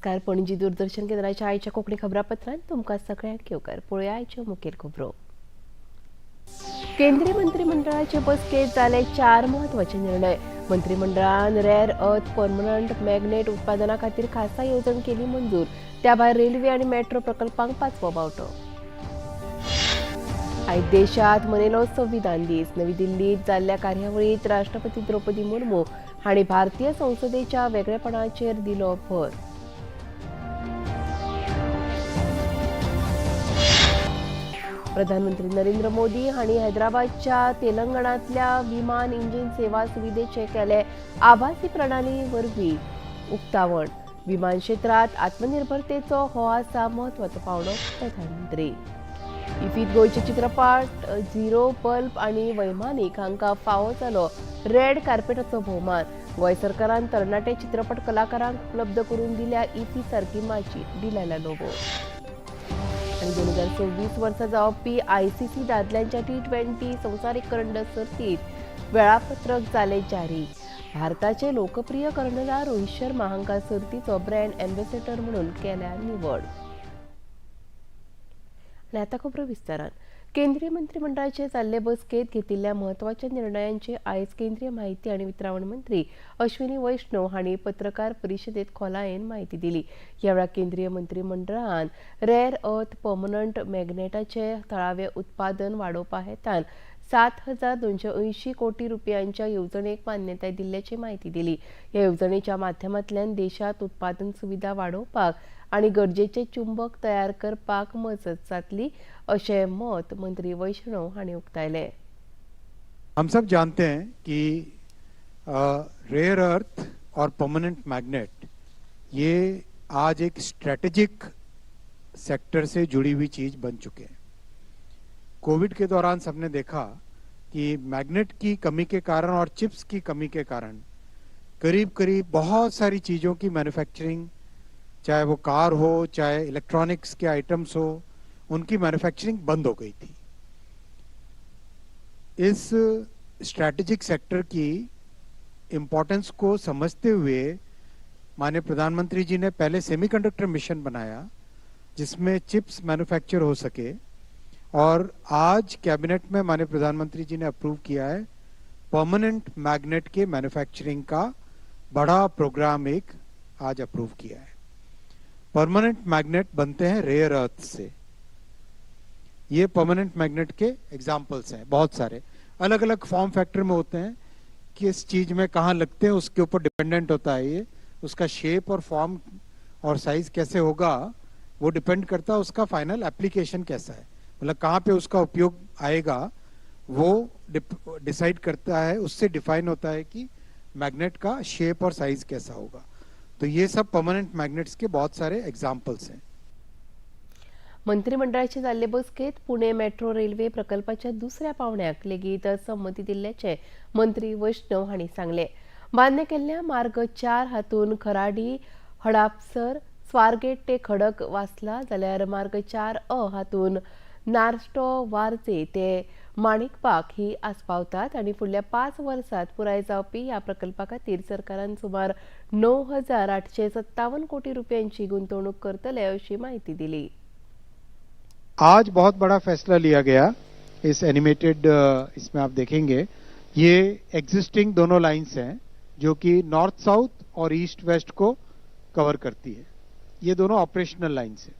नमस्कार. पणजी दूरदर्शन केंद्राच्या आयच्या कोंकणी खबरापत्रांत तुमकां सगळ्यांक येवकार. पळोवया आयच्यो मुखेल खबरो. केंद्रीय मंत्रिमंडळाचे बसकेंत जाले 4 म्हत्वाचे निर्णय. मंत्रिमंडळान रेअर अर्थ परमनंट मॅग्नेट उत्पादना खातीर खासा येवजण केली मंजूर. त्या भायर रेल्वे आनी मेट्रो प्रकल्पांक 5वो बावटो. आयज देशांत मनयलो संविधान दीस. नवी दिल्लीत जाल्ल्या कार्यावळींत राष्ट्रपती द्रौपदी मुर्मू हांणी भारतीय संसदेच्या वेगळेपणाचेर दिलो भर. प्रधानमंत्री नरेंद्र मोदी हांणी हैदराबादच्या तेलंगणांतल्या विमान इंजिन सेवा सुविधेचे केले आभासी प्रणाली वरवीं उक्तावण. विमान क्षेत्रांत आत्मनिर्भरतेचो हो आसा म्हत्वाचो पावंडो. प्रधानमंत्री इफीत गोंयचे चित्रपट झिरो बल्ब आनी वैमानिक हांकां फावो जालो रेड कार्पेटाचो भोवमान. गोंय सरकारान तरणाटे चित्रपट कलाकारांक उपलब्ध करून दिल्या इफी सारकी माची. डिलायला लोबो. आनी 2026 वर्सा जावपी आयसीसी दादल्यांच्या T20 संवसारीक करंड सर्तीत वेळापत्रक जालें जारी. भारताचे लोकप्रिय कर्णधार रोहित शर्मा हांकां सर्तीचो ब्रँड एम्बेसेडर म्हणून केल्या निवड. आनी आतां खबरो विस्तारान. केंद्रीय मंत्रिमंडळाचे जाल्ले बसकेंत घेतिल्ल्या म्हत्वाच्या निर्णयांचे आयज केंद्रीय माहिती आनी वितरावण मंत्री अश्विनी वैष्णव हांणी पत्रकार परिशदेंत खोलायेन म्हायती दिली. ह्या वेळार केंद्रीय मंत्रिमंडळान रेअर अर्थ परमनंट मॅग्नेटाचे थळावे उत्पादन वाडोवपा हेतान 7,280 कोटी रुपयांच्या येवजणेक मान्यताय दिल्ल्याची म्हायती दिली. ह्या येवजणेच्या माध्यमांतल्यान देशांत उत्पादन सुविधा वाडोवपाक आनी गरजेचे चुंबक तयार करपाक मजत जातली अशें मत मंत्री वैष्णव हांणी उक्तायलें. हम सब जानते हैं कि रेयर अर्थ और परमानेंट मैग्नेट ये आज एक स्ट्रेटेजिक सेक्टर से जुड़ी हुई चीज बन चुके हैं. कोविड के दौरान सबने देखा कि मैग्नेट की कमी के कारण और चिप्स की कमी के कारण करीब करीब बहुत सारी चीज़ों की मैन्युफैक्चरिंग, चाहे वो कार हो चाहे इलेक्ट्रॉनिक्स के आइटम्स हो, उनकी मैन्युफैक्चरिंग बंद हो गई थी. इस स्ट्रैटेजिक सेक्टर की इम्पोर्टेंस को समझते हुए माननीय प्रधानमंत्री जी ने पहले सेमीकंडक्टर मिशन बनाया जिसमें चिप्स मैन्युफैक्चर हो सके, और आज कैबिनेट में माननीय प्रधानमंत्री जी ने अप्रूव किया है परमानेंट मैग्नेट के मैन्युफैक्चरिंग का बड़ा प्रोग्राम एक आज अप्रूव किया है. परमानेंट मैग्नेट बनते हैं रेयर अर्थ से. ये परमानेंट मैग्नेट के एग्जाम्पल्स हैं, बहुत सारे अलग अलग फॉर्म फैक्टर में होते हैं, किस चीज में कहाँ लगते हैं उसके ऊपर डिपेंडेंट होता है ये. उसका शेप और फॉर्म और साइज कैसे होगा वो डिपेंड करता है उसका फाइनल एप्लीकेशन कैसा है, मतलब कहाँ पे उसका उपयोग आएगा वो डिसाइड करता है, उससे डिफाइन होता है कि मैग्नेट का शेप और साइज कैसा होगा. तो ये सब परमानेंट मैग्नेट्स के बहुत सारे एग्जाम्पल्स हैं. मंत्रिमंडळाचे जाल्ले बसकेंत पुणे मेट्रो रेल्वे प्रकल्पाच्या दुसऱ्या पावंड्याक लेगीत संमती दिल्ल्याचें मंत्री वैष्णव हांणी सांगलें. मान्य केल्ल्या मार्ग 4 हातून खराडी हडापसर स्वारगेट ते खडक वासला, जाल्यार मार्ग 4 अ हातून नार्स्टो वारजे ते माणिकपाक ही आस्पावतात आनी फुडल्या 5 वर्सांत पुराय जावपी ह्या प्रकल्पा खातीर सरकारान सुमार 9,857 कोटी रुपयांची गुंतवणूक करतले अशी म्हायती दिली. आज बहुत बड़ा फैसला लिया गया इस एनिमेटेड, इसमें आप देखेंगे ये एग्जिस्टिंग दोनों लाइंस हैं जो कि नॉर्थ साउथ और ईस्ट वेस्ट को कवर करती है. ये दोनों ऑपरेशनल लाइंस हैं.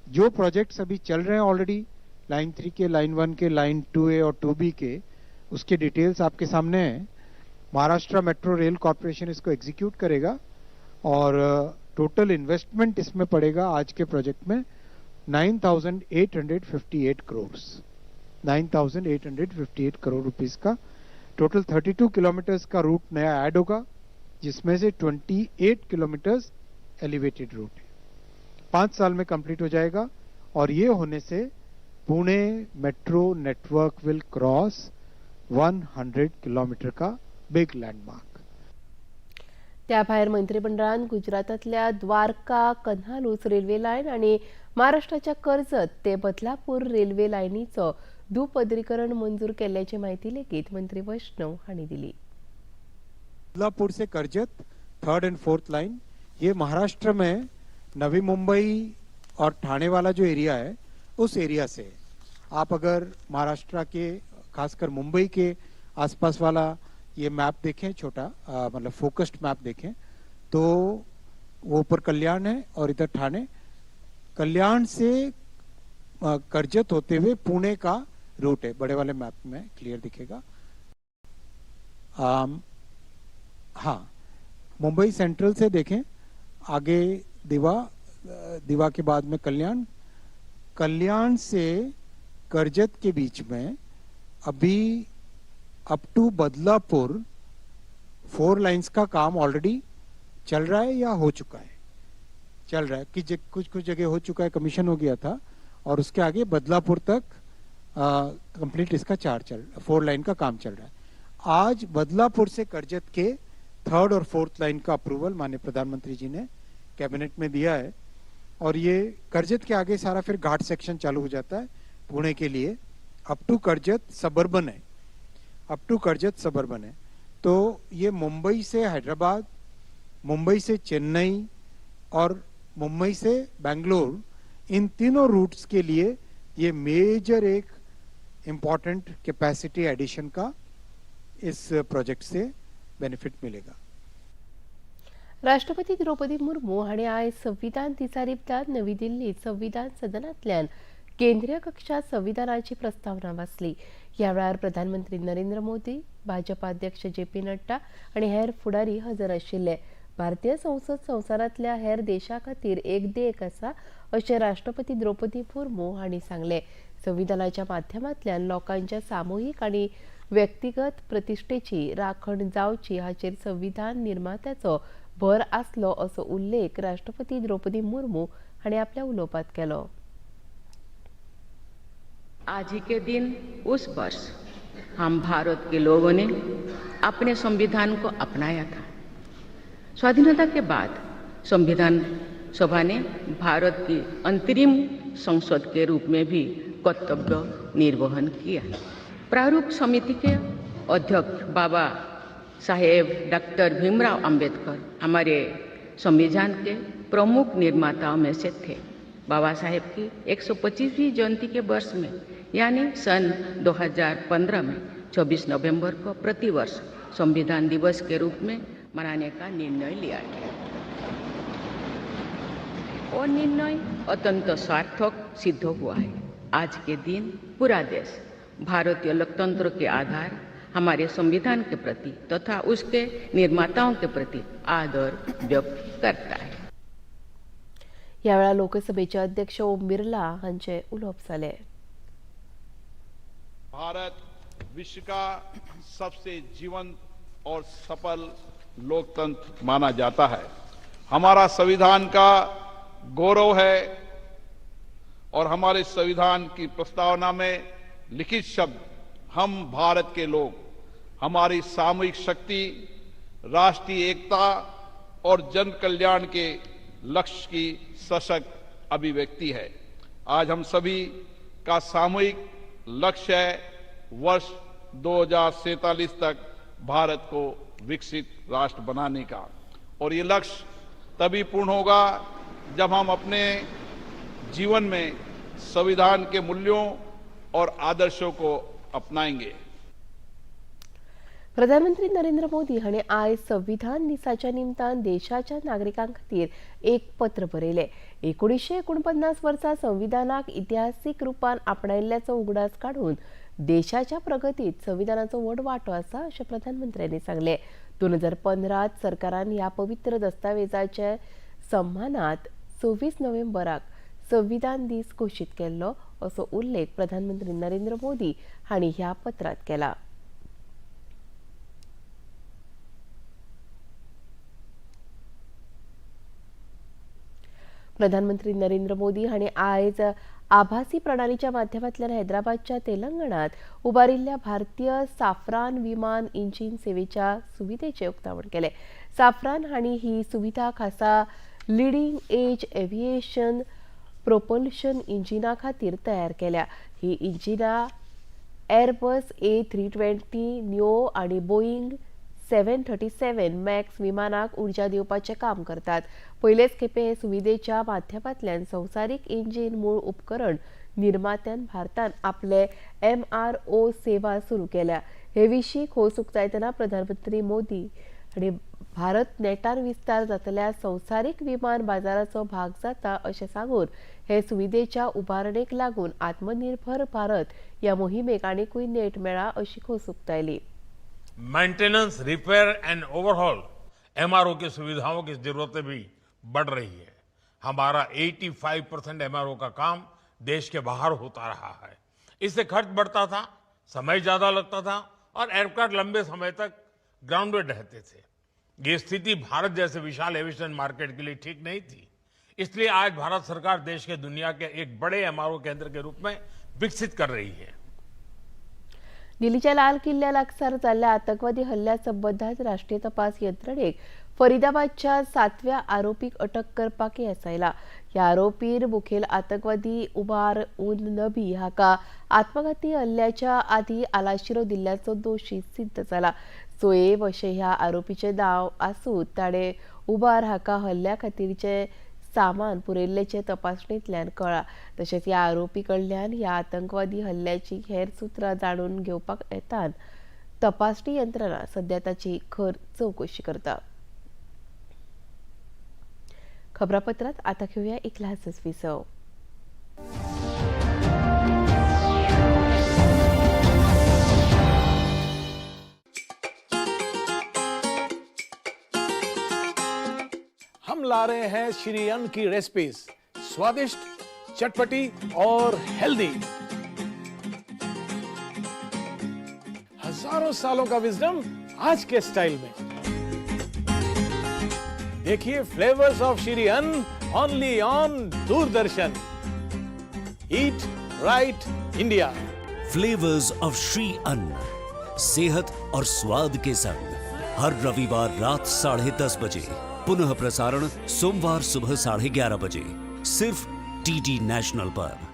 जो प्रोजेक्ट्स अभी चल रहे हैं already line 3 K, line 1 K, line 2A और 2B के, उसके डिटेल्स आपके सामने हैं. महाराष्ट्र मेट्रो रेल कॉर्पोरेशन इसको एग्जीक्यूट करेगा और टोटल इन्वेस्टमेंट इसमें पड़ेगा आज के प्रोजेक्ट में 9,858 करोड़, 9,858 करोड़ रुपीस का टोटल 32 किलोमीटर्स का रूट नया ऐड होगा, जिसमें से 28 किलोमीटर्स एलिवेटेड रूट है. 5 साल में कंप्लीट हो जाएगा और ये होने से Pune metro network will cross 100 kilometre का बिग लैंडमार्क. त्या भायर मंत्रिमंडळान गुजरातांतल्या द्वारका कन्हालूस रेल्वे लायन आनी महाराष्ट्राच्या कर्जत ते बदलापूर रेल्वे लायनीचो दुपदरीकरण मंजूर केल्ल्याची म्हायती लेगीत मंत्री वैष्णव हांणी दिली. बदलापुर से Karjat 3rd and 4th line ये महाराष्ट्र में नवी मुंबई और ठाणे वाला जो एरिया है उस एरिया से आप अगर महाराष्ट्र के खासकर मुंबई के आसपास वाला ये मैप देखें, छोटा मतलब फोकस्ड मैप देखें, तो वो ऊपर कल्याण है और इधर ठाणे। कल्याण से करजत होते हुए पुणे का रूट है, बड़े वाले मैप में क्लियर दिखेगा। हाँ, मुंबई सेंट्रल से देखें आगे दिवा, दिवा के बाद में कल्याण, कल्याण से करजत के बीच में अभी अप टू बदलापुर 4 लाइंस का काम ऑलरेडी चल रहा है या हो चुका है, चल रहा है कि कुछ कुछ जगह हो चुका है, कमीशन हो गया था, और उसके आगे बदलापुर तक कंप्लीट इसका 4 लाइन का काम चल रहा है। आज बदलापुर से करजत के 3rd और 4th line का अप्रूवल माननीय प्रधानमंत्री जी ने कैबिनेट में दिया है। और ये करजत के आगे सारा फिर घाट सेक्शन चालू हो जाता है पुणे के लिए। अप टू करजत सबर्बन है, अप टू करजत सबर्बन है। तो ये मुंबई से हैदराबाद, मुंबई से चेन्नई और मुंबई से बेंगलोर, इन तीनों रूट्स के लिए ये मेजर एक इम्पॉर्टेंट कैपेसिटी एडिशन का इस प्रोजेक्ट से बेनिफिट मिलेगा। राष्ट्रपती द्रौपदी मुर्मू हांणी आयज संविधान दिसा निमतान नवी दिल्लीत संविधान सदनांतल्यान केंद्रीय कक्षात संविधानाची प्रस्तावना वाचली। ह्या वेळार प्रधानमंत्री नरेंद्र मोदी, भाजपा अध्यक्ष जे पी नड्डा आनी हेर फुडारी हजर आशिल्ले। भारतीय संसद संवसारांतल्या हेर देशा खातीर एक देख आसा अशें राष्ट्रपती द्रौपदी मुर्मू हांणी सांगलें। संविधानाच्या माध्यमांतल्यान लोकांच्या सामुहीक आनी व्यक्तिगत प्रतिश्ठेची राखण जावची हाचेर संविधान निर्मात्याचो भर आसलो असो उल्लेख राष्ट्रपती द्रौपदी मुर्मू हांणी आपल्या उलोवपांत केलो। आज ही के दिन उस वर्ष हम भारत के लोगों ने अपने संविधान को अपनाया था। स्वाधीनता के बाद संविधान सभा ने भारत की अंतरिम संसद के रूप में भी कर्तव्य निर्वहन किया। प्रारूप समिति के अध्यक्ष बाबा साहेब डॉक्टर भीमराव अंबेडकर हमारे संविधान के प्रमुख निर्माताओं में से थे। बाबा साहेब की 125वीं जयंती के वर्ष में यानी सन 2015 में 24 नवंबर को प्रतिवर्ष संविधान दिवस के रूप में मनाने का निर्णय लिया गया। वो निर्णय अत्यंत सार्थक सिद्ध हुआ है। आज के दिन पूरा देश भारतीय लोकतंत्र के आधार हमारे संविधान के प्रति तथा उसके निर्माताओं के प्रति आदर व्यक्त करता है। ह्या वेळार लोकसभेचे अध्यक्ष ओम बिर्ला हांचे उलोवप जालें। भारत विश्व का सबसे जीवंत और सफल लोकतंत्र माना जाता है। हमारा संविधान का गौरव है और हमारे संविधान की प्रस्तावना में लिखित शब्द हम भारत के लोग, हमारी सामूहिक शक्ति, राष्ट्रीय एकता और जन कल्याण के लक्ष्य की सशक्त अभिव्यक्ति है। आज हम सभी का सामूहिक लक्ष्य है वर्ष 2047 तक भारत को विकसित राष्ट्र बनाने का, और ये लक्ष्य तभी पूर्ण होगा जब हम अपने जीवन में संविधान के मूल्यों और आदर्शों को अपनाएंगे। प्रधानमंत्री नरेंद्र मोदी हांणी आयज संविधान दिसाच्या निमतान देशाच्या नागरिकां खातीर एक पत्र बरयलें। 1949 वर्सा संविधानाक इतिहासीक रुपान आपणायिल्ल्याचो उगडास काडून देशाच्या प्रगतीत संविधानाचो व्हड वांटो आसा अशें प्रधानमंत्र्यांनी सांगलें। 2015 सरकारान ह्या पवित्र दस्तावेजाच्या सम्मानात 26 नोव्हेंबराक संविधान दीस घोशीत केल्लो असो उल्लेख प्रधानमंत्री नरेंद्र मोदी हांणी ह्या पत्रांत केला। प्रधानमंत्री नरेंद्र मोदी हांणी आयज आभासी प्रणालीच्या माध्यमांतल्यान हैदराबादच्या तेलंगणात उबारिल्ल्या भारतीय साफ्रान विमान इंजिन सेवेच्या सुविधेचें उक्तावण केलें। साफ्रान हांणी ही सुविधा खासा लिडिंग एज एव्हिएशन प्रोपल्शन इंजिना खातीर तयार केल्या। ही इंजिनां एअरबस A320 neo आनी बोईंग 737 मॅक्स विमानाक उर्जा दिवपाचें काम करतात. पयलेच खेपे हे सुविधेच्या माध्यमांतल्यान संवसारीक इंजीन मूळ उपकरण निर्मात्यान भारतान आपले MRO सेवा सुरू केल्या. हे विशीं खोस उक्तायतना प्रधानमंत्री मोदी हांणी भारत नेटान विस्तार जातल्या संवसारीक विमान बाजाराचो भाग जाता अशें सांगून हे सुविधेच्या उबारणेक लागून आत्मनिर्भर भारत ह्या मोहिमेक आनीकूय नेट मेळ्ळा अशी खोस उक्तायली. Maintenance, repair and overhaul MRO की सुविधाओं की जरूरतें भी बढ़ रही है. हमारा 85% एमआरओ का काम देश के बाहर होता रहा है. इससे खर्च बढ़ता था, समय ज्यादा लगता था और एयरक्राफ्ट लंबे समय तक ग्राउंडेड रहते थे. ये स्थिति भारत जैसे विशाल एविएशन मार्केट के लिए ठीक नहीं थी. इसलिए आज भारत सरकार देश के दुनिया के एक बड़े एमआरओ केंद्र के रूप में विकसित कर रही है. दिल्लीच्या लाल किल्ल्या लागसार जाल्ल्या आतंकवादी हल्ल्या संबंदात राष्ट्रीय तपास यंत्रणेक फरीदाबादच्या 7व्या आरोपीक अटक करपाक येस आयला. ह्या आरोपीर मुखेल आतंकवादी उमार उन नबी हाका आत्मघाती हल्ल्याच्या आदी आलाशिरो दिल्ल्याचो दोशी सिद्ध जाला. सोएब अशें ह्या आरोपीचें नांव आसून ताणें उबार हाका हल्ल्या खातीरचें सामान पुरयल्ल्याचें तपासणेंतल्यान कळ्ळां. तशेंच ह्या आरोपी कडल्यान ह्या आतंकवादी हल्ल्याची हेर सुत्रां जाणून घेवपाक येतान तपासणी यंत्रणा सध्या ताची खर चवकशी करता. खबरापत्रात आता घेऊया एक ल्हानसोच विसव. हम ला रहे हैं श्री अन्न की रेसिपीज, स्वादिष्ट, चटपटी और हेल्दी. हजारों सालों का विजडम आज के स्टाइल में. देखिए flavours of Shri Anna only on Doordarshan. Eat right India. Flavours of Shri Anna, सेहत और स्वाद के संग, हर रविवार रात 10:30 बजे, पुनः प्रसारण सोमवार सुबह 11:30 बजे, सिर्फ डीडी नेशनल पर.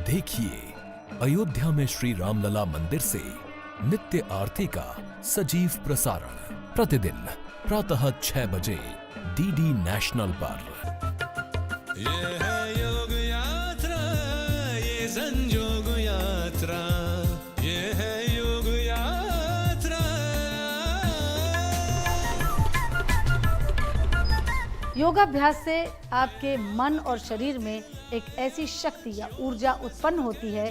देखिए अयोध्या में श्री रामलला मंदिर से नित्य आरती का सजीव प्रसारण प्रतिदिन प्रातः 6 बजे डीडी नेशनल पर. ये है योग यात्रा, ये संजोग यात्रा, ये है योग यात्रा. योगाभ्यास से आपके मन और शरीर में एक ऐसी शक्ति या ऊर्जा उत्पन्न होती है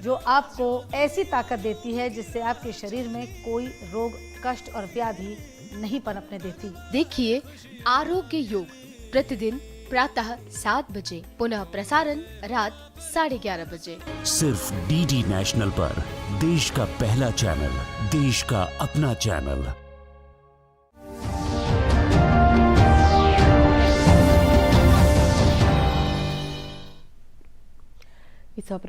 जो आपको ऐसी ताकत देती है जिससे आपके शरीर में कोई रोग, कष्ट और व्याधि नहीं पनपने देती. देखिए आरोग्य योग प्रतिदिन प्रातः 7 बजे, पुनः प्रसारण रात 11:30 बजे, सिर्फ डीडी नेशनल पर, देश का पहला चैनल, देश का अपना चैनल.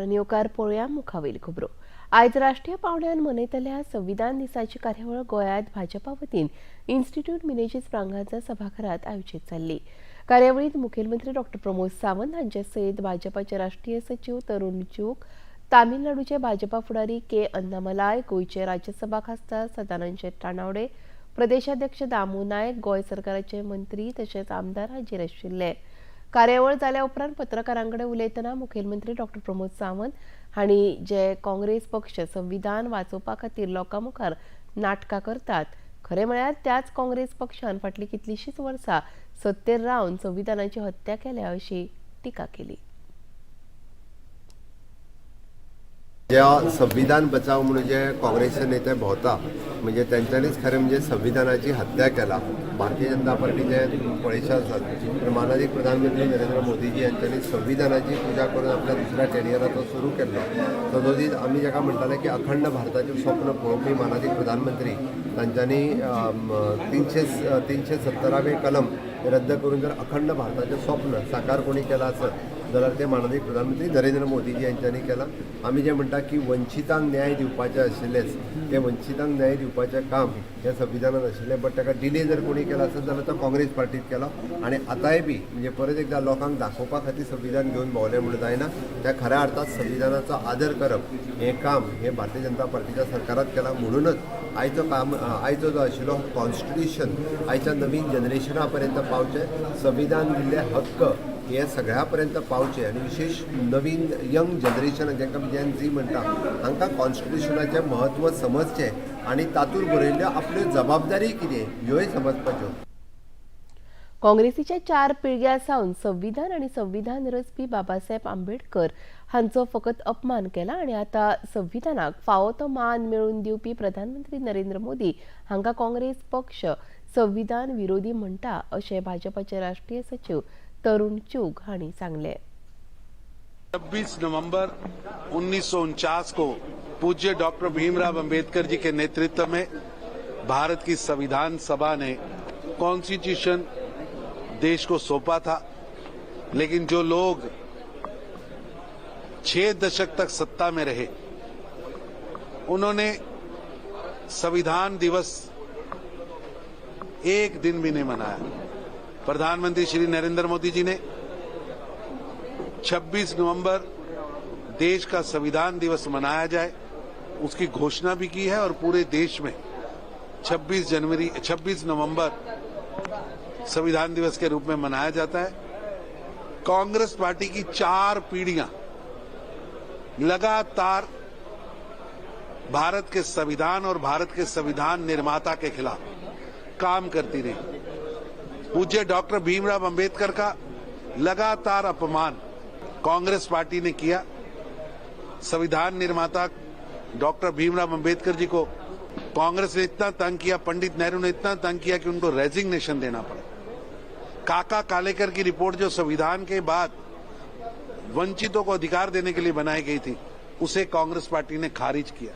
येवकार पळोवया मुखावयली खबरो. आयज राष्ट्रीय पांवड्यार मनयतल्या संविधान दिसाची कार्यावळ गोंयांत भाजपा वतीन इन्स्टिट्यूट मिनेजीस ब्रागांझा सभाघरांत आयोजीत जाल्ली. कार्यावळींत मुखेलमंत्री डॉ प्रमोद सावंत हांचे सयत भाजपाचे राष्ट्रीय सचीव तरुण चूग, तामिळनाडूचे भाजपा फुडारी के अन्नामलाय, गोंयचे राज्यसभा खासदार सदानंद शेट तानावडे, प्रदेशाध्यक्ष दामू नायक, गोंय सरकाराचे मंत्री तशेंच आमदार हाजीर आशिल्ले. कार्यावळ जाल्या उपरांत पत्रकारां कडेन उलयतना मुखेलमंत्री डॉ प्रमोद सावंत हांणी जे काँग्रेस पक्ष संविधान वाचोवपा खातीर लोकां मुखार नाटकां करतात, खरें म्हळ्यार त्याच काँग्रेस पक्षान फाटलीं कितलींशींच वर्सां सत्तेर रावन संविधानाची हत्या केल्या अशी टिका केली. ज्या संविधान बचाव म्हणून जे काँग्रेसचे नेते भोंवता म्हणजे तेंच्यांनीच खरें म्हणजे संविधानाची हत्या केला. भारतीय जनता पार्टीचे पळयशात आसात तर मानादीक प्रधानमंत्री नरेंद्र मोदीजी यांच्यांनी संविधानाची पुजा करून आपल्या दुसऱ्या टेनियराचो सुरू केल्लो. तदोदीत आमी जाका म्हणटाले की अखंड भारताचें स्वप्न पळोवपी मानादीक प्रधानमंत्री तांच्यांनी 370वें कलम रद्द करून जर अखंड भारताचें स्वप्न साकार कोणी केलां आसत जाल्यार ते मानादीक प्रधानमंत्री नरेंद्र मोदीजी यांच्यांनी केलां. आमी जें म्हणटा की वंचितांक न्याय दिवपाचें आशिल्लेंच, तें वंचितांक न्याय दिवपाचें काम हें संविधानान आशिल्लें, बट ताका डिले जर कोणी केला आसत जाल्यार तो काँग्रेस पार्टीत केलो. आनी आतांय बी म्हणजे परत एकदां लोकांक दाखोवपा खातीर संविधान घेवन भोंवलें म्हणून जायना, त्या खऱ्या अर्थात संविधानाचो आदर करप हें काम हें भारतीय जनता पार्टीच्या सरकारात केलां. म्हणूनच आयचो काम आयचो जो आशिल्लो कॉन्स्टिट्युशन आयच्या नवीन जनरेशना पर्यंत पावचें, संविधान दिल्ले हक्क हे सगळ्या पर्यंत पावचे आनी विशेष नवीन यंग जनरेशन जांकां जेन झी म्हणटा हांकां कॉन्स्टिट्युशनाचें म्हत्व समजचें आनी तातूंत बरयल्ल्यो आपल्यो जबाबदारी कितें ह्योय समजपाच्यो. काँग्रेसीच्या 4 पिळग्यां सावन संविधान आनी संविधान रचपी बाबासाहेब आंबेडकर हांचो फकत अपमान केला आनी आतां संविधानाक फावो तो मान मेळोवन दिवपी प्रधानमंत्री नरेंद्र मोदी हांकां काँग्रेस पक्ष संविधान विरोधी म्हणटा अशें भाजपाचे राष्ट्रीय सचिव तरुण चूग हांणी सांगलें. 26 नवंबर 1949 को पूज्य डॉक्टर भीमराव अंबेडकर जी के नेतृत्व में भारत की संविधान सभा ने कॉन्स्टिट्यूशन देश को सौंपा था, लेकिन जो लोग 6 दशक तक सत्ता में रहे उन्होंने संविधान दिवस एक दिन भी नहीं मनाया। प्रधानमंत्री श्री नरेंद्र मोदी जी ने 26 नवंबर देश का संविधान दिवस मनाया जाए उसकी घोषणा भी की है और पूरे देश में 26 नवंबर संविधान दिवस के रूप में मनाया जाता है। कांग्रेस पार्टी की 4 पीढ़ियां लगातार भारत के संविधान और भारत के संविधान निर्माता के खिलाफ काम करती रही। पूज्य डॉक्टर भीमराव अंबेडकर का लगातार अपमान कांग्रेस पार्टी ने किया। संविधान निर्माता डॉक्टर भीमराव अंबेडकर जी को कांग्रेस ने इतना तंग किया, पंडित नेहरू ने इतना तंग किया कि उनको रेजिग्नेशन देना पड़ा। काका कालेकर की रिपोर्ट जो संविधान के बाद वंचितों को अधिकार देने के लिए बनाई गई थी उसे कांग्रेस पार्टी ने खारिज किया।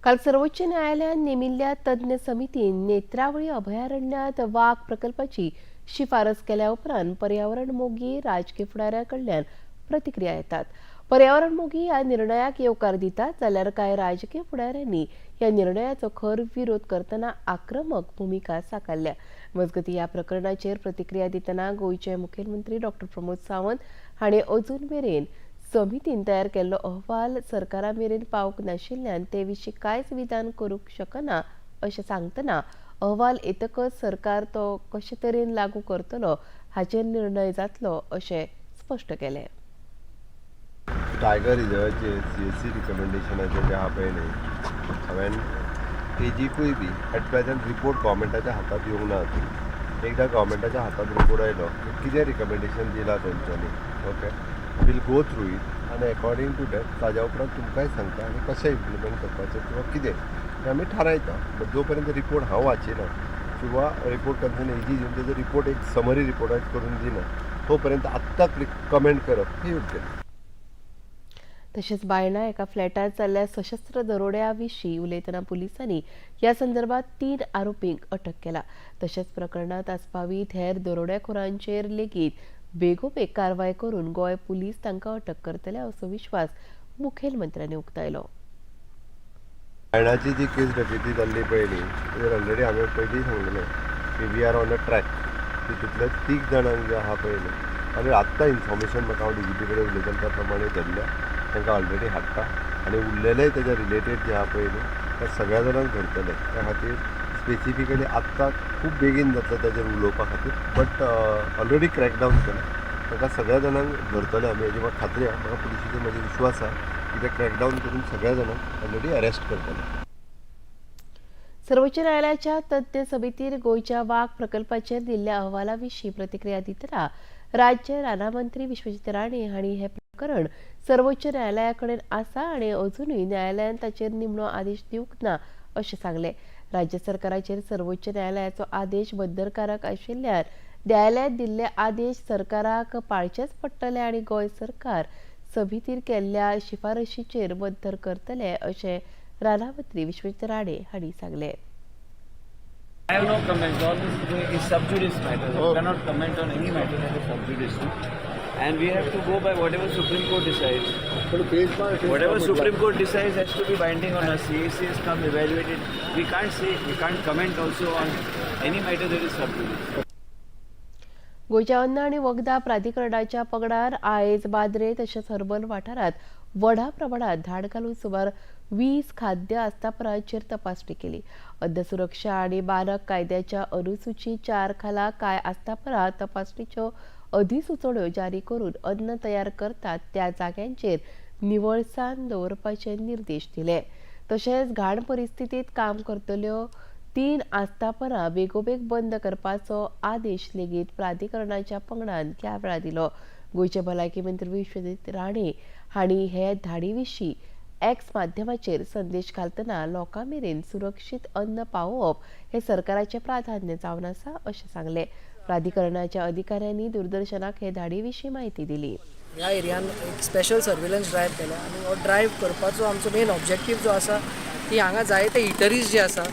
काल सर्वोच्च न्यायालयान नेमिल्ल्या तज्ञ समितीन नेत्रावळी अभयारण्यात वाग प्रकल्पाची शिफारस केल्या उपरांत पर्यावरण मोगी राजकीय फुडाऱ्यां कडल्यान प्रतिक्रिया येतात. पर्यावरण मोगी ह्या निर्णयाक येवकार दितात जाल्यार कांय राजकीय फुडाऱ्यांनी ह्या निर्णयाचो खर विरोध करतना आक्रमक भुमिका साकारल्या. मजगतीं ह्या प्रकरणाचेर प्रतिक्रिया दितना गोंयचे मुखेलमंत्री डॉक्टर प्रमोद सावंत हांणी अजून मेरेन समितीन तयार केल्लो अहवाल सरकारा मेरेन पावंक नाशिल्ल्यान ते विशीं कांयच विधान करूंक शकना अशें सांगतना अहवाल येतकच सरकार तो कशे तरेन लागू करतलो हाचेर निर्णय जातलो अशें स्पश्ट केलें. टायगर रिजर्वाचेर CSC रिकमेंडेशनाचेर जे आहा पळय न्ही, हांवें तेजीकूय बी एट प्रेजंट रिपोर्ट गव्हर्मेंटाच्या हातांत येवंक ना अजून. एकदां गव्हर्मेंटाच्या हातांत रिपोर्ट आयलो की कितें रिकमेंडेशन दिलां तेंच्यांनी, okay we'll go through it आनी एकॉर्डींग टू that ताज्या उपरांत तुमकांय सांगता आनी कशें इम्प्लिमेंट करपाचें किंवा कितें तें आमी थारायता. बट जो पर्यंत रिपोर्ट हांव वाचिना किंवा रिपोर्ट कन्सर्न एजी दिवन तेजो रिपोर्ट एक समरी रिपोर्टाक करून दिना तो पर्यंत आत्तां कमेंट करप हें योग्य न्ही. तशेंच बायणा एका फ्लॅटात जाल्ल्या सशस्त्र दरोड्या विशीं उलयतना पुलिसांनी ह्या संदर्भात 3 आरोपींक अटक केला. तशेंच प्रकरणांत आस्पावीत हेर दरोडेखोरांचेर लेगीत बेगोबेग कारवाय करून गोंय पुलीस तांकां अटक करतले असो विश्वास मुखेलमंत्र्यांनी उक्तायलो. बायणाची जी केस डकेती जाल्ली पळय न्ही, तेजेर ऑलरेडी हांवें पयलीं सांगलेलें की we are on a track. तितूंतल्या 3 जाणांक जे आहा पळय न्ही, आनी आत्तां इन्फॉर्मेशन म्हाका हांव DGP कडेन उलयतालो त्या प्रमाणे धरल्या, तांकां ऑलरेडी हाडटा आनी उरलेलेय तेज्या रिलेटेड जे आहा पळय न्ही त्या सगळ्या जाणांक धरतले. त्या खातीर स्पेसिफिकली आत्तां खूब बेगीन जातलें ताजेर उलोवपा खातीर, बट ऑलरेडी क्रॅकडावन केला, तांकां सगळ्या जाणांक धरतले आमी हेजी म्हाका खात्री आहा. म्हाका पुलिसेचेर म्हजो विश्वास आहा की ते क्रॅकडावन करून सगळ्या जाणांक ऑलरेडी अरेस्ट करतले. सर्वोच्च न्यायालयाच्या तज्ञ समितीन गोंयच्या वाग प्रकल्पाचेर दिल्ल्या अहवाला विशीं प्रतिक्रिया दितना राज्य रानां मंत्री विश्वजीत राणे हांणी हे प्रकरण सर्वोच्च न्यायालया कडेन आसा आनी अजुनूय न्यायालयान ताचेर निमणो आदेश दिवंक ना अशें सांगलें. राज्य सरकाराचेर सर्वोच्च न्यायालयाचो आदेश बंधनकारक आशिल्ल्यान न्यायालयान दिल्ले आदेश सरकाराक पाळचेच पडटले आनी गोंय सरकार समितीन केल्ल्या शिफारशीचेर मंथन करतले अशें राना मंत्री विश्वजीत राणे हांणी सांगलें. I have no comments. All this is sub judice matter. We cannot comment on any matter that is sub judice. And we have to go by whatever Supreme Court decides. Whatever Supreme Court decides has to be binding on us. CAC has come, evaluated. We can't say, we can't comment also on any matter that is sub judice. गोंयच्या अन्न आनी वखदां प्राधिकरणाच्या पंगडान आयज बाद्रे तशेंच herbal वाठारांत व्हडा प्रमाणात धाड घालून सुमार 20 खाद्य आस्थापनांचेर तपासणी केली. अन्न सुरक्षा आनी मानक कायद्याच्या अनुसुची 4 खाला कांय आस्थापनां तपासणीच्यो अधिसुचोवण्यो जारी करून अन्न तयार करतात त्या जाग्यांचेर निवळसाण दवरपाचे निर्देश दिले. तशेंच घाण परिस्थितींत काम करतल्यो 3 आस्थापनां बेगोबेग बंद करपाचो आदेश लेगीत प्राधिकरणाच्या पंगडान ह्या वेळार दिलो. गोंयचे भलायकी मंत्री विश्वजीत राणे हांणी हे धाडी विशीं एक्स माध्यमाचेर संदेश घालतना लोकां मेरेन सुरक्षीत अन्न पावोवप हे सरकाराचें प्राधान्य जावन आसा अशें सांगलें. प्राधिकरणाच्या अधिकाऱ्यांनी दूरदर्शनाक हे धाडी विशीं म्हायती दिली. ह्या एरियान एक स्पेशल सर्वेलन्स ड्रायव्ह केल्या आनी हो ड्रायव्ह करपाचो आमचो मेन ऑब्जेक्टीव जो आसा की हांगा जायते इटरीज जे आसा,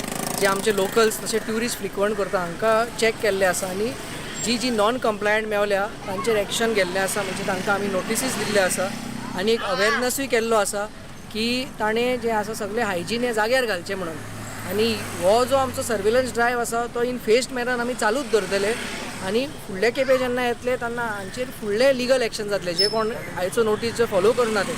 जे आमचे लोकल्स तशे ट्युरिस्ट फ्रिक्वंट करता, हांकां चॅक केल्ले आसा आनी जी जी नॉन कंप्लायंट मेवल्या तांचेर एक्शन गेल्लें आसा. म्हणजे तांकां आमी नोटिसीस दिल्ले आसा आनी एक अवेरनसूय केल्लो आसा की ताणें जें आसा सगळें हायजीन हें जाग्यार घालचें म्हणून. आनी हो जो आमचो सर्वेलन्स ड्रायव्ह आसा तो इन फेस्ड मॅनर आमी चालूच दवरतले आनी फुडले खेपे जेन्ना येतले तेन्ना हांचेर फुडले लिगल एक्शन जातले. जे कोण आयचो नोटीस जे फॉलो करना ते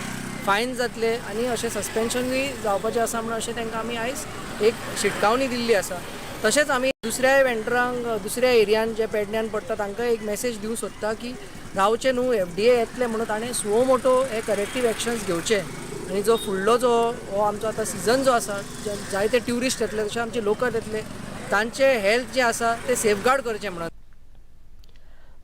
फायन जातले आनी अशें सस्पेन्शनूय जावपाचें आसा म्हणून अशें तांकां आमी आयज एक शिटकावणी दिल्ली आसा. तशेंच आमी दुसऱ्या वेंडरांक दुसऱ्या एरियान जे पेडण्यान पडटा तांकां एक मॅसेज दिवंक सोदता की रावचें न्हू, FDA येतलें म्हणून ताणें सुओ मोटो हे करेक्टीव एक्शन्स घेवचे आनी जो फुडलो जो हो आमचो आतां सिजन जो आसा, जायते ट्युरिस्ट येतले तशें आमचे लोकल येतले, तांचे हेल्थ जें आसा तें सेफगार्ड करचें म्हणून.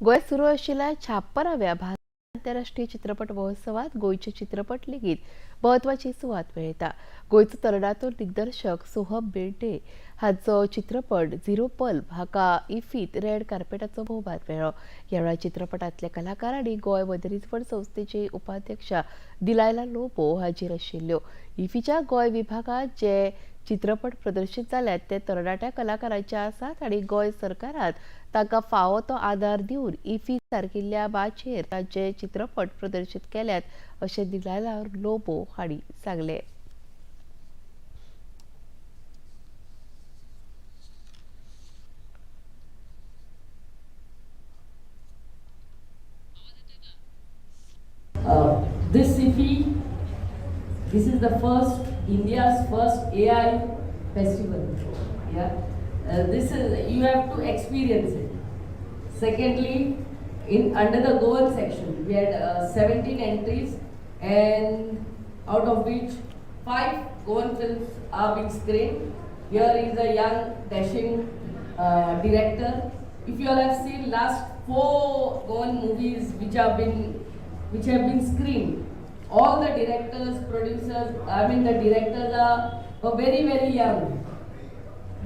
गोंयांत सुरू आशिल्ल्या 56व्या भारत आंतरराष्ट्रीय चित्रपट महोत्सवात गोंयचे चित्रपट लेगीत म्हत्वाची सुवात मेळयता. गोंयचो तरणाटो दिग्दर्शक सोहम बेर्डे हाचो चित्रपट झिरो बल्ब हाका इफ्फीत रेड कार्पेटाचो भोवमान मेळ्ळो. ह्या वेळार चित्रपटांतले कलाकार आनी गोंय मनरिजवण संस्थेची उपाध्यक्षा दिलायला लोबो हाजीर आशिल्ल्यो. इफ्फीच्या गोंय विभागांत जे चित्रपट प्रदर्शीत जाल्यात ते तरणाट्या कलाकारांचे आसात आनी गोंय सरकारान तांकां फावो तो आदार दिवन इफ्फी सारकिल्ल्या माचयेर तांचे चित्रपट प्रदर्शीत केल्यात अशें दिलायला लोबो हांणी सांगलें. This IFFI, this is the first, India's first AI festival. Yeah, this is, you have to experience it. Secondly, in under the Goan section, we had 17 entries, and out of which 5 Goan films are being screened. Here is a young dashing director. If you all have seen last 4 Goan movies which have been screened, all the directors, producers, I mean the directors are very, very young.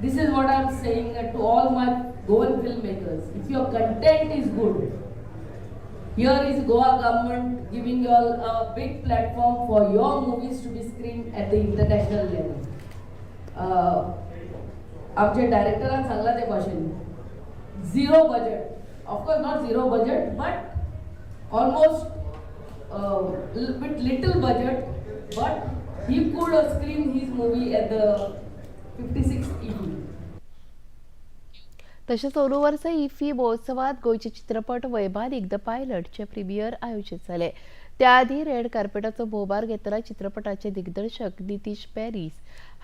This is what I am saying to all my Goan filmmakers. If your content is good, here is Goa government giving you all a big platform for your movies to be screened at the international level. आमचे डायरेक्टरान सांगला ते भाशेन, zero budget, of course not zero budget, but almost with little budget, but he could screen his movie at the 56th IFFI. तशेंच अंदू वर्सा IFFI महोत्सवात गोंयचे चित्रपट वैमानिक the पायलटचे प्रिमियर आयोजीत जाले. त्या आदी रेड कार्पेटाचो भोवमार घेतना चित्रपटाचे दिग्दर्शक नितीश पॅरीस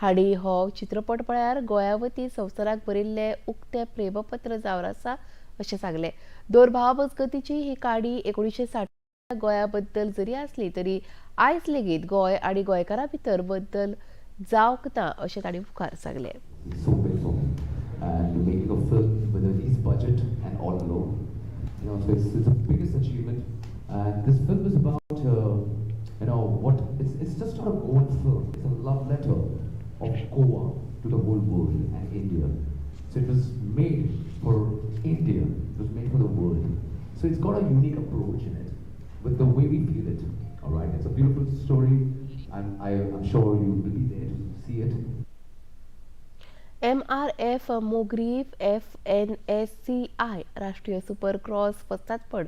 हांणी हो चित्रपट पळयार गोंया वतीन संवसाराक बरयिल्लें उक्तें प्रेमपत्र जावन आसा अशें सांगलें. दोन भावा मजगतीची ही काणी 1960 गोंया बद्दल जरी आसली तरी आयज लेगीत गोंय आनी गोंयकारां भितर बद्दल जावंक ना अशें तांणी मुखार सांगलें. And making a film with the least budget and all alone, you know, so it's the biggest achievement. And this film is about of Goa to the whole world and India. So it was made for India, it was made for the world. So it's got a unique approach in it, with the way we feel it. All right, it's a beautiful story, and I'm sure you will be there to see it. MRF Mogrip FNSCI राष्ट्रीय super cross वस्तादपण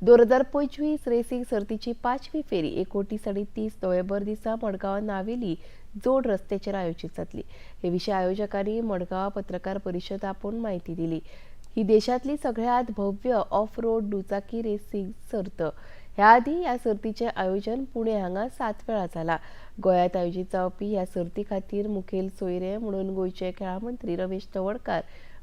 2025 racing सर्तीची पांचवी फेरी 29 आनी 30 नोव्हेंबर दिसा मडगांव नावेली जोड रस्त्याचेर आयोजीत जातली. हे विशीं आयोजकांनी मडगांव पत्रकार परिशद आपोवन म्हायती दिली. ही देशांतली सगळ्यांत भव्य ऑफ रोड दुचाकी रेसिंग सर्त. ह्या आदीं ह्या सर्तीचें आयोजन पुणे हांगा 7 वेळा जाला. गोंयांत आयोजीत जावपी ह्या सर्ती खातीर मुखेल सोयरे म्हणून गोंयचे खेळां मंत्री रमेश तवडकार,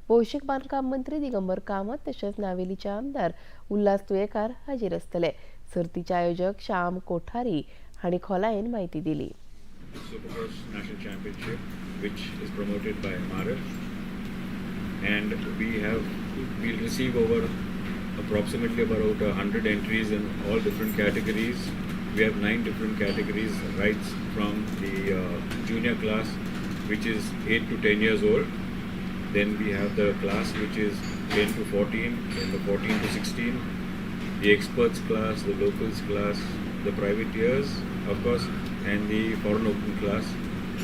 भौशीक बांदकाम मंत्री दिगंबर कामत तशेंच नावेलीचे आमदार उल्हास तुयेकार हाजीर आसतले. सर्तीचे आयोजक श्याम कोठारी हांणी खोलायेन म्हायती दिली. Supercross National Championship, which is promoted by MRF, and we'll receive over approximately about 100 entries in all different categories. We have 9 different categories, right from the junior class, which is 8 to 10 years old. Then we have the class which is 10 to 14, then the 14 to 16, the experts class, the locals class, the privateers, of course, and the foreign open class,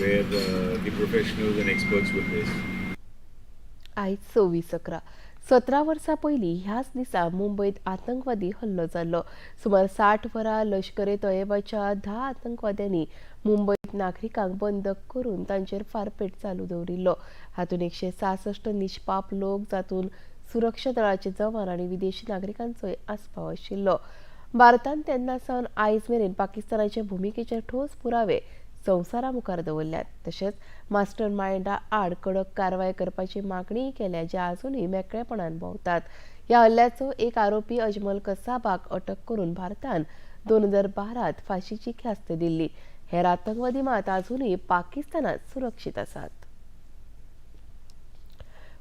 where the professionals and experts will race. आयज 26/11. 17 वर्सां पयलीं ह्याच दिसा मुंबयत आतंकवादी हल्लो जाल्लो. सुमार 60 वरां लश्कर ए तोयबाच्या 10 आतंकवाद्यांनी मुंबयत नागरिकांक बंदक करून तांचेर फारपेट चालू दवरिल्लो. हातूंत 166 निष्पाप लोक, जातूंत सुरक्षा दळाचे जवान आनी विदेशी नागरिकांचोय आस्पाव आशिल्लो. भारतान तेन्ना सावन आयज मेरेन पाकिस्तानाचे भुमिकेचे ठोस पुरावे संवसारा मुखार दवरल्यात. तशेंच मास्टर मायंडा आड कडक कारवाय करपाची मागणीय केल्या, जे आजुनूय मेकळेपणान भोंवतात. ह्या हल्ल्याचो एक आरोपी अजमल कसाबाक अटक करून भारतान 2012 फाशीची ख्यास्त दिल्ली. हेर आतंकवादी मात आजुनूय पाकिस्तानात सुरक्षीत आसात.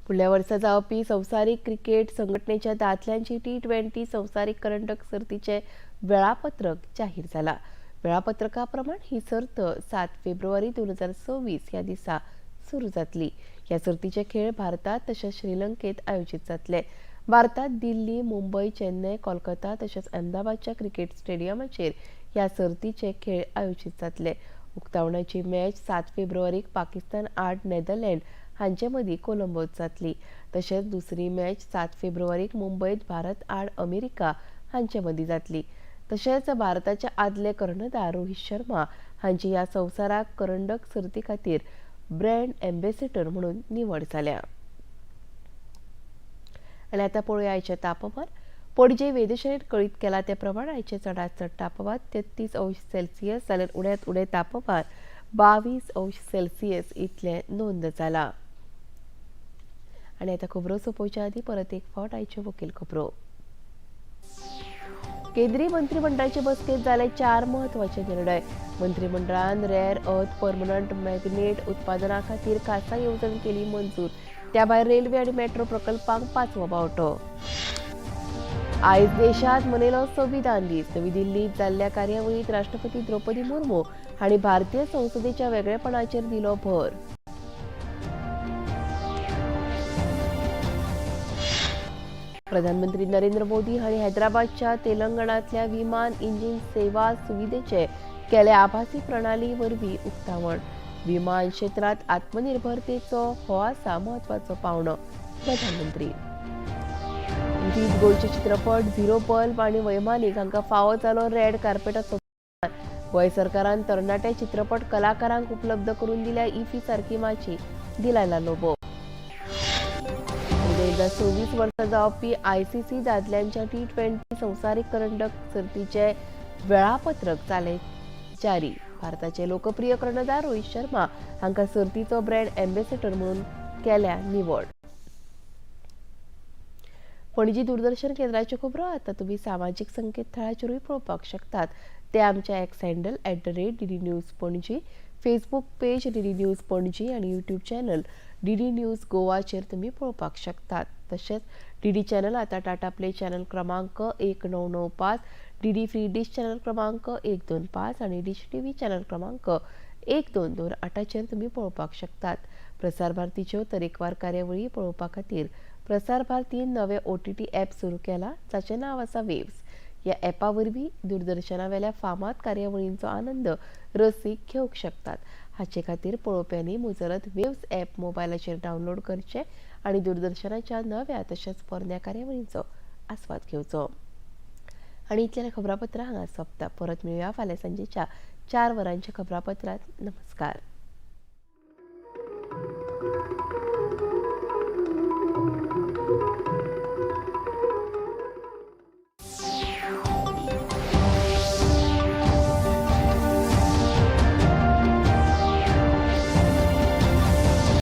फुडल्या वर्सा जावपी संवसारीक क्रिकेट संघटनेच्या दादल्यांची T20 संवसारीक करंडक सर्तीचें वेळापत्रक जाहीर जाला. वेळापत्रका प्रमाण ही सर्त 7 फेब्रुवारी 2026 ह्या दिसा सुरू जातली. ह्या सर्तीचे खेळ भारतात तशेंच श्रीलंकेत आयोजीत जातले. भारतात दिल्ली, मुंबय, चेन्नय, कोलकाता तशेंच अहमदाबादच्या क्रिकेट स्टेडियमाचेर ह्या सर्तीचे खेळ आयोजीत जातले. उक्तावणाची मॅच 7 फेब्रुवारीक पाकिस्तान आड नेदरलँड हांचे मदीं कोलंबोत जातली. तशेंच दुसरी मॅच 7 फेब्रुवारीक मुंबयत भारत आड अमेरिका हांचे मदीं जातली. तशेंच भारताचे आदले कर्णधार रोहित शर्मा हांची ह्या संवसाराक करंडक सर्ती खातीर ब्रँड एम्बेसिडर म्हणून निवड जाल्या. आनी आतां पळोवया आयचें तापमान. पणजे वेधशाळेंत कळीत केला ते प्रमाण आयचें चडांत चड तापमान 33 अंश सेल्सियस जाल्यार उण्यांत उणें तापमान 22 अंश सेल्सियस इतलें नोंद जालां. आनी आतां खबरो सोंपोवच्या आदीं परत एक फावट आयच्यो मुखेल खबरो. केंद्रीय मंत्रिमंडळाचे बसकेत जाले 4 म्हत्वाचे निर्णय. मंत्रिमंडळान रेअर अर्थ परमनंट मॅग्नेट उत्पादना खातीर खासा येवजण केली मंजूर. त्या भायर रेल्वे आनी मेट्रो प्रकल्पांक 5वो बावटो. आयज देशांत मनयलो संविधान दीस. नवी दिल्लीत जाल्ल्या कार्यावळींत राष्ट्रपती द्रौपदी मुर्मू हांणी भारतीय संसदेच्या वेगळेपणाचेर दिलो भर. प्रधानमंत्री नरेंद्र मोदी हांणी हैदराबादच्या तेलंगणांतल्या विमान इंजिन सेवा सुविधेचे केले आभासी प्रणाली वरवीं उक्तावण. विमान क्षेत्रांत आत्मनिर्भरतेचो हो आसा म्हत्वाचो पावंडो. प्रधानमंत्री. इफ्फींत गोंयचे चित्रपट झिरो बल्ब आनी वैमानिक हांकां फावो जालो रेड कार्पेटाचो. गोंय सरकारान तरणाट्या चित्रपट कलाकारांक उपलब्ध करून दिल्या इफ्फी सारकी माची. दिलायला लोबो. 2026 वर्सा जावपी ICC दादल्यांच्या T20 संवसारीक करंडक सर्तीचे वेळापत्रक जालें जारी. भारताचे लोकप्रिय कर्णधार रोहित शर्मा हांकां सर्तीचो ब्रँड एम्बेसिडर म्हणून केल्या निवड. पणजी दूरदर्शन केंद्राच्यो खबरो आतां तुमी सामाजीक संकेतथळाचेरूय पळोवपाक शकतात. ते आमच्या X handle @DD News Panaji, Facebook page DD News Panaji आनी यूट्यूब चॅनल DD news गोवाचेर तुमी पळोवपाक शकतात. तशेंच DD channel आतां टाटा प्ले चॅनल क्रमांक 1995, DD free dish channel क्रमांक 125 आनी डिश TV channel क्रमांक 1228चेर तुमी पळोवपाक शकतात. प्रसार भारतीच्यो तरेकवार कार्यावळी पळोवपा खातीर प्रसार भारतीन नवे OTT app सुरू केला, जाचें नांव आसा वेव्स. ह्या ॲपा वरवीं दूरदर्शनावेल्या फामाद कार्यावळींचो आनंद रसीक घेवंक शकतात. हाचे खातीर पळोवप्यांनी मुजरत वेव्स ॲप मोबायलाचेर डावनलोड करचें आनी दूरदर्शनाच्या नव्या तशेंच पोरण्या कार्यावळींचो आस्वाद घेवचो. आनी इतल्यान खबरापत्रां हांगा सोंपता. परत मेळुया फाल्यां सांजेच्या 4 वरांच्या खबरापत्रांत. नमस्कार.